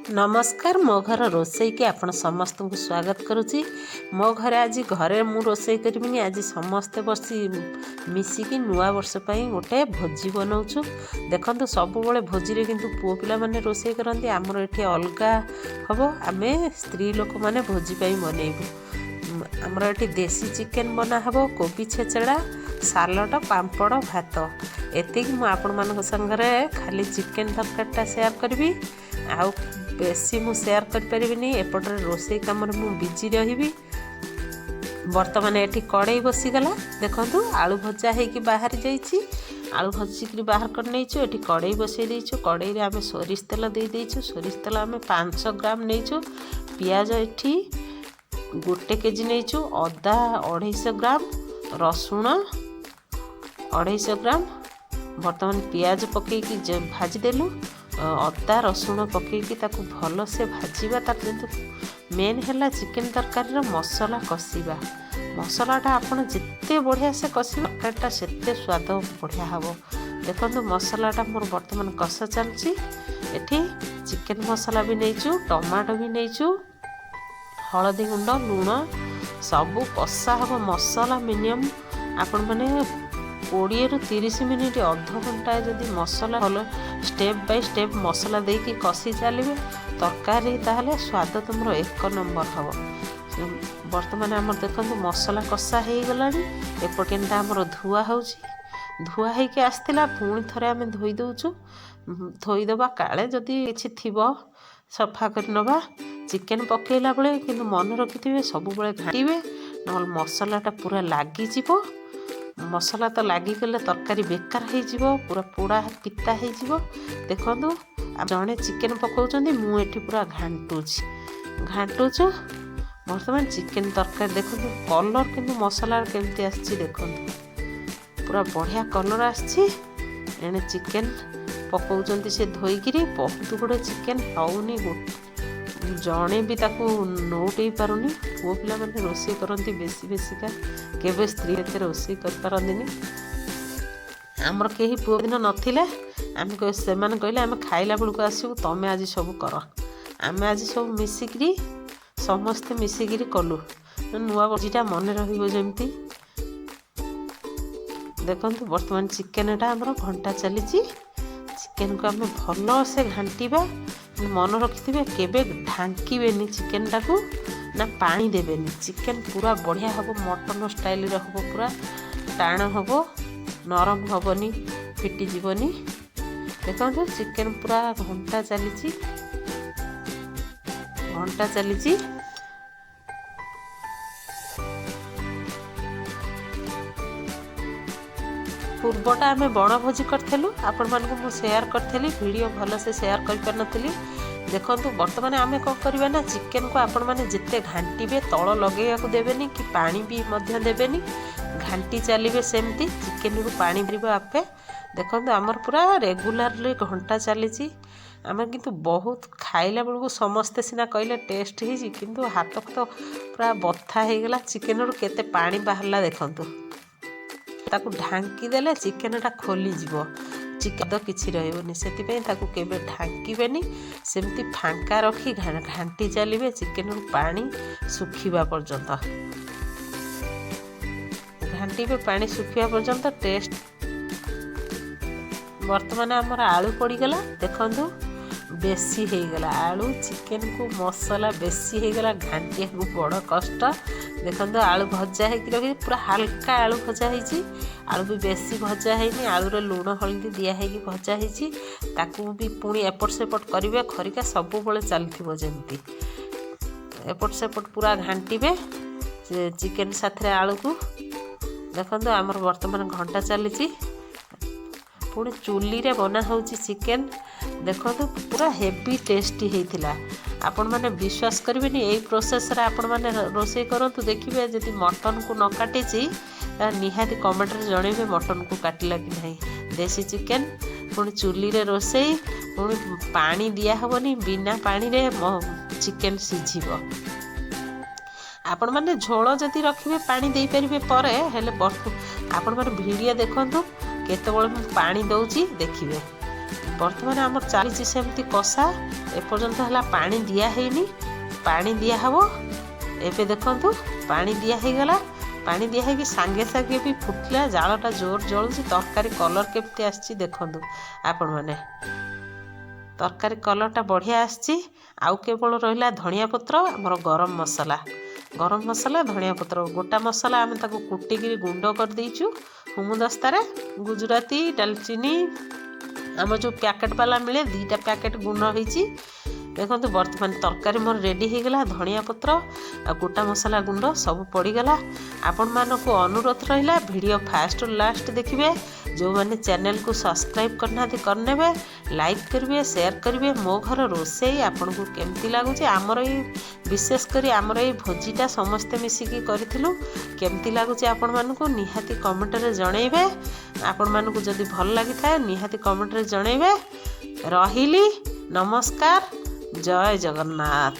ନମସ୍କାର, ମୋ ଘର ରୋଷେଇକି ଆପଣ ସମସ୍ତଙ୍କୁ ସ୍ୱାଗତ କରୁଛି। ମୋ ଘରେ ଆଜି ଘରେ ମୁଁ ରୋଷେଇ କରିବିନି। ଆଜି ସମସ୍ତେ ବସି ମିଶିକି ନୂଆ ବର୍ଷ ପାଇଁ ଗୋଟେ ଭୋଜି ବନାଉଛୁ। ଦେଖନ୍ତୁ, ସବୁବେଳେ ଭୋଜିରେ କିନ୍ତୁ ପୁଅ ପିଲାମାନେ ରୋଷେଇ କରନ୍ତି। ଆମର ଏଠି ଅଲଗା ହେବ, ଆମେ ସ୍ତ୍ରୀ ଲୋକମାନେ ଭୋଜି ପାଇଁ ବନେଇବୁ। ଆମର ଏଠି ଦେଶୀ ଚିକେନ୍ ବନା ହେବ, କୋବି ଛେଚଡ଼ା, ସାଲଡ଼, ପାମ୍ପଡ଼, ଭାତ, ଏତିକି। ମୁଁ ଆପଣମାନଙ୍କ ସାଙ୍ଗରେ ଖାଲି ଚିକେନ୍ ତରକାରୀଟା ସେୟାର କରିବି, ଆଉ ବେଶୀ ମୁଁ ସେୟାର କରିପାରିବିନି। ଏପଟରେ ରୋଷେଇ କାମରେ ମୁଁ ବିଜି ରହିବି। ବର୍ତ୍ତମାନ ଏଠି କଡ଼େଇ ବସିଗଲା। ଦେଖନ୍ତୁ, ଆଳୁ ଭଜା ହେଇକି ବାହାରି ଯାଇଛି। ଆଳୁ ଭଜିକିରି ବାହାର କରିନେଇଛୁ। ଏଠି କଡ଼େଇ ବସେଇ ଦେଇଛୁ। କଡ଼େଇରେ ଆମେ ସୋରିଷ ତେଲ ଦେଇଦେଇଛୁ। ସୋରିଷ ତେଲ ଆମେ 500 ଗ୍ରାମ ନେଇଛୁ। ପିଆଜ ଏଠି 1 କେଜି ନେଇଛୁ, ଅଦା 250 ଗ୍ରାମ, ରସୁଣ 250 ଗ୍ରାମ। ବର୍ତ୍ତମାନ ପିଆଜ ପକାଇକି ଭାଜିଦେଲୁ। ଅଦା ରସୁଣ ପକାଇକି ତାକୁ ଭଲସେ ଭାଜିବା। ତାର ଯେମିତି ମେନ୍ ହେଲା ଚିକେନ୍ ତରକାରୀର ମସଲା କଷିବା। ମସଲାଟା ଆପଣ ଯେତେ ବଢ଼ିଆ ସେ କଷିବେ, ତରକାରୀଟା ସେତେ ସ୍ୱାଦ ବଢ଼ିଆ ହେବ। ଦେଖନ୍ତୁ, ମସଲାଟା ମୋର ବର୍ତ୍ତମାନ କଷା ଚାଲିଛି। ଏଠି ଚିକେନ୍ ମସଲା ବି ନେଇଛୁ, ଟମାଟୋ ବି ନେଇଛୁ, ହଳଦୀ ଗୁଣ୍ଡ, ଲୁଣ ସବୁ କଷା ହେବ। ମସଲା ମିନିମମ୍ ଆପଣମାନେ 20ରୁ 30 ମିନିଟ୍, ଅଧଘଣ୍ଟା ଯଦି ମସଲା ଭଲ ଷ୍ଟେପ୍ ବାଇ ଷ୍ଟେପ୍ ମସଲା ଦେଇକି କଷି ଚାଲିବେ ତରକାରୀ, ତାହେଲେ ସ୍ୱାଦ ତୁମର ଏକ ନମ୍ବର ହେବ। ବର୍ତ୍ତମାନ ଆମର ଦେଖନ୍ତୁ, ମସଲା କଷା ହେଇଗଲାଣି। ଏପଟେ ଆମର ଧୁଆ ହେଉଛି। ଧୁଆ ହେଇକି ଆସିଥିଲା, ପୁଣି ଥରେ ଆମେ ଧୋଇ ଦେଉଛୁ। ଧୋଇଦେବା, କାଳେ ଯଦି କିଛି ଥିବ ସଫା କରି ନେବା। ଚିକେନ୍ ପକାଇଲା ବେଳେ କିନ୍ତୁ ମନେ ରଖିଥିବେ, ସବୁବେଳେ ଘାଣ୍ଟିବେ, ନହେଲେ ମସଲାଟା ପୁରା ଲାଗିଯିବ। ମସଲା ତ ଲାଗିଗଲେ ତରକାରୀ ବେକାର ହେଇଯିବ, ପୁରା ପୋଡ଼ା ପିତା ହେଇଯିବ। ଦେଖନ୍ତୁ, ଜଣେ ଚିକେନ୍ ପକାଉଛନ୍ତି, ମୁଁ ଏଠି ପୁରା ଘାଣ୍ଟୁଛି। ଘାଣ୍ଟୁଛୁ। ବର୍ତ୍ତମାନ ଚିକେନ୍ ତରକାରୀ ଦେଖନ୍ତୁ, କଲର୍ କିନ୍ତୁ ମସଲାର କେମିତି ଆସିଛି ଦେଖନ୍ତୁ, ପୁରା ବଢ଼ିଆ କଲର୍ ଆସିଛି। ଏଣେ ଚିକେନ୍ ପକାଉଛନ୍ତି ସେ ଧୋଇକିରି। ବହୁତ ଗୁଡ଼ିଏ ଚିକେନ୍ ହେଉନି, ଜଣେ ବି ତାକୁ ନଉଟେଇ ପାରୁନି। ପୁଅ ପିଲାମାନେ ରୋଷେଇ କରନ୍ତି ବେଶୀ ବେଶୀକା, କେବେ ସ୍ତ୍ରୀ ଏତେ ରୋଷେଇ କରିପାରନ୍ତିନି। ଆମର କେହି ପୁଅ ଦିନ ନଥିଲେ। ଆମେ ସେମାନେ କହିଲେ, ଆମେ ଖାଇଲା ବେଳକୁ ଆସିବୁ, ତମେ ଆଜି ସବୁ କର। ଆମେ ଆଜି ସବୁ ମିଶିକିରି, ସମସ୍ତେ ମିଶିକିରି କଲୁ। ନୂଆ ଭୋଜିଟା ମନେ ରହିବ ଯେମିତି। ଦେଖନ୍ତୁ, ବର୍ତ୍ତମାନ ଚିକେନଟା ଆମର ଘଣ୍ଟା ଚାଲିଛି। ଚିକେନକୁ ଆମେ ଭଲସେ ଘାଣ୍ଟିବା। ମନେ ରଖିଥିବେ, କେବେ ଢାଙ୍କିବେନି ଚିକେନଟାକୁ ନା ପାଣି ଦେବେନି। ଚିକେନ ପୁରା ବଢ଼ିଆ ହେବ, ମଟନ ଷ୍ଟାଇଲରେ ହେବ, ପୁରା ଟାଣ ହେବ, ନରମ ହେବନି, ଫିଟିଯିବନି। ଦେଖନ୍ତୁ, ଚିକେନ ପୁରା ଘଣ୍ଟା ଚାଲିଛି, ଘଣ୍ଟା ଚାଲିଛି। ପୂର୍ବଟା ଆମେ ବଣଭୋଜି କରିଥିଲୁ, ଆପଣମାନଙ୍କୁ ମୁଁ ସେୟାର କରିଥିଲି। ଭିଡ଼ିଓ ଭଲସେ ସେୟାର କରିପାରିନଥିଲି। ଦେଖନ୍ତୁ, ବର୍ତ୍ତମାନ ଆମେ କ'ଣ କରିବା ନା ଚିକେନକୁ ଆପଣମାନେ ଯେତେ ଘାଣ୍ଟିବେ, ତଳ ଲଗେଇବାକୁ ଦେବେନି କି ପାଣି ବି ମଧ୍ୟ ଦେବେନି। ଘାଣ୍ଟି ଚାଲିବେ ସେମିତି, ଚିକେନରୁ ପାଣି ବାହାରିବ ଆପେ। ଦେଖନ୍ତୁ, ଆମର ପୁରା ରେଗୁଲାରଲି ଘଣ୍ଟା ଚାଲିଛି। ଆମେ କିନ୍ତୁ ବହୁତ ଖାଇଲା ବେଳକୁ ସମସ୍ତେ ସିନା କହିଲେ ଟେଷ୍ଟ ହେଇଛି, କିନ୍ତୁ ହାତ ତ ପୁରା ବଥା ହେଇଗଲା। ଚିକେନରୁ କେତେ ପାଣି ବାହାରିଲା ଦେଖନ୍ତୁ। ତାକୁ ଢାଙ୍କି ଦେଲେ ଚିକେନଟା ଖୋଲିଯିବ, ଚିକେନ କିଛି ରହିବନି। ସେଥିପାଇଁ ତାକୁ କେବେ ଢାଙ୍କିବେନି, ସେମିତି ଫାଙ୍କା ରଖି ଘାଣ୍ଟି ଚାଲିବେ ଚିକେନରୁ ପାଣି ଶୁଖିବା ପର୍ଯ୍ୟନ୍ତ। ଘାଣ୍ଟିବେ ପାଣି ଶୁଖିବା ପର୍ଯ୍ୟନ୍ତ। ଟେଷ୍ଟ। ବର୍ତ୍ତମାନ ଆମର ଆଳୁ ପଡ଼ିଗଲା। ଦେଖନ୍ତୁ, ବେଶୀ ହେଇଗଲା ଆଳୁ, ଚିକେନକୁ ମସଲା ବେଶୀ ହେଇଗଲା, ଘାଣ୍ଟିବାକୁ ବଡ଼ କଷ୍ଟ। ଦେଖନ୍ତୁ, ଆଳୁ ଭଜା ହେଇକି ରଖି, ପୁରା ହାଲକା ଆଳୁ ଭଜା ହେଇଛି। ଆଳୁ ବି ବେଶୀ ଭଜା ହେଇନି। ଆଳୁରେ ଲୁଣ ହଳଦୀ ଦିଆ ହେଇକି ଭଜା ହେଇଛି। ତାକୁ ବି ପୁଣି ଏପଟ ସେପଟ କରିବେ। ଖରିକା ସବୁବେଳେ ଚାଲିଥିବ ଯେମିତି। ଏପଟ ସେପଟ ପୁରା ଘାଣ୍ଟିବେ ଚିକେନ ସାଥିରେ ଆଳୁକୁ। ଦେଖନ୍ତୁ, ଆମର ବର୍ତ୍ତମାନ ଘଣ୍ଟା ଚାଲିଛି। ପୁଣି ଚୁଲିରେ ବନା ହେଉଛି ଚିକେନ। ଦେଖନ୍ତୁ, ପୁରା ହେଭି ଟେଷ୍ଟି ହେଇଥିଲା। ଆପଣମାନେ ବିଶ୍ୱାସ କରିବେନି, ଏଇ ପ୍ରୋସେସ୍ରେ ଆପଣମାନେ ରୋଷେଇ କରନ୍ତୁ, ଦେଖିବେ ଯଦି ମଟନକୁ ନ କାଟିଛି, ନିହାତି କମେଣ୍ଟରେ ଜଣେଇବେ ମଟନକୁ କାଟିଲା କି ନାହିଁ। ଦେଶୀ ଚିକେନ, ପୁଣି ଚୁଲିରେ ରୋଷେଇ, ପୁଣି ପାଣି ଦିଆହେବନି, ବିନା ପାଣିରେ ଚିକେନ ସିଝିବ। ଆପଣମାନେ ଝୋଳ ଯଦି ରଖିବେ, ପାଣି ଦେଇପାରିବେ ପରେ। ହେଲେ ଆପଣମାନେ ଭିଡ଼ିଓ ଦେଖନ୍ତୁ, କେତେବେଳେ ମୁଁ ପାଣି ଦେଉଛି ଦେଖିବେ। ବର୍ତ୍ତମାନ ଆମର ଚାଲିଛି ସେମିତି କଷା। ଏପର୍ଯ୍ୟନ୍ତ ହେଲା ପାଣି ଦିଆ ହେଇନି, ପାଣି ଦିଆହେବ। ଏବେ ଦେଖନ୍ତୁ, ପାଣି ଦିଆ ହେଇଗଲା। ପାଣି ଦିଆ ହେଇକି ସାଙ୍ଗେ ସାଙ୍ଗେ ବି ଫୁଟିଲା। ଜାଳଟା ଜୋର ଜଳୁଛି। ତରକାରୀ କଲର୍ କେମିତି ଆସିଛି ଦେଖନ୍ତୁ ଆପଣମାନେ। ତରକାରୀ କଲର୍ଟା ବଢ଼ିଆ ଆସିଛି। ଆଉ କେବଳ ରହିଲା ଧଣିଆ ପତ୍ର, ଆମର ଗରମ ମସଲା। ଗରମ ମସଲା, ଧଣିଆ ପତ୍ର, ଗୋଟା ମସଲା ଆମେ ତାକୁ କୁଟିକିରି ଗୁଣ୍ଡ କରିଦେଇଛୁ ହେମଦସ୍ତାରେ। ଗୁଜୁରାତି, ଡାଲଚିନି ଆମର ଯେଉଁ ପ୍ୟାକେଟ୍ ବାଲା ମିଳେ, 2ଟା ପ୍ୟାକେଟ୍ ଗୁଣ୍ଡ ହେଇଛି। ଦେଖନ୍ତୁ, ବର୍ତ୍ତମାନ ତରକାରୀ ମୋର ରେଡ଼ି ହେଇଗଲା। ଧଣିଆ ପତ୍ର ଆଉ ଗୋଟା ମସଲା ଗୁଣ୍ଡ ସବୁ ପଡ଼ିଗଲା। ଆପଣମାନଙ୍କୁ ଅନୁରୋଧ ରହିଲା, ଭିଡ଼ିଓ ଫାଷ୍ଟରୁ ଲାଷ୍ଟ ଦେଖିବେ। ଯେଉଁମାନେ ଚ୍ୟାନେଲକୁ ସବସ୍କ୍ରାଇବ୍ କରିନାହାନ୍ତି, କରିନେବେ, ଲାଇକ୍ କରିବେ, ସେୟାର କରିବେ। ମୋ ଘର ରୋଷେଇ ଆପଣଙ୍କୁ କେମିତି ଲାଗୁଛି, ଆମର ଏଇ ବିଶେଷ କରି ଆମର ଏଇ ଭୋଜିଟା ସମସ୍ତେ ମିଶିକି କରିଥିଲୁ, କେମିତି ଲାଗୁଛି ଆପଣମାନଙ୍କୁ ନିହାତି କମେଣ୍ଟରେ ଜଣେଇବେ। ଆପଣମାନଙ୍କୁ ଯଦି ଭଲ ଲାଗିଥାଏ, ନିହାତି କମେଣ୍ଟରେ ଜଣେଇବେ। ରହିଲି, ନମସ୍କାର, ଜୟ ଜଗନ୍ନାଥ।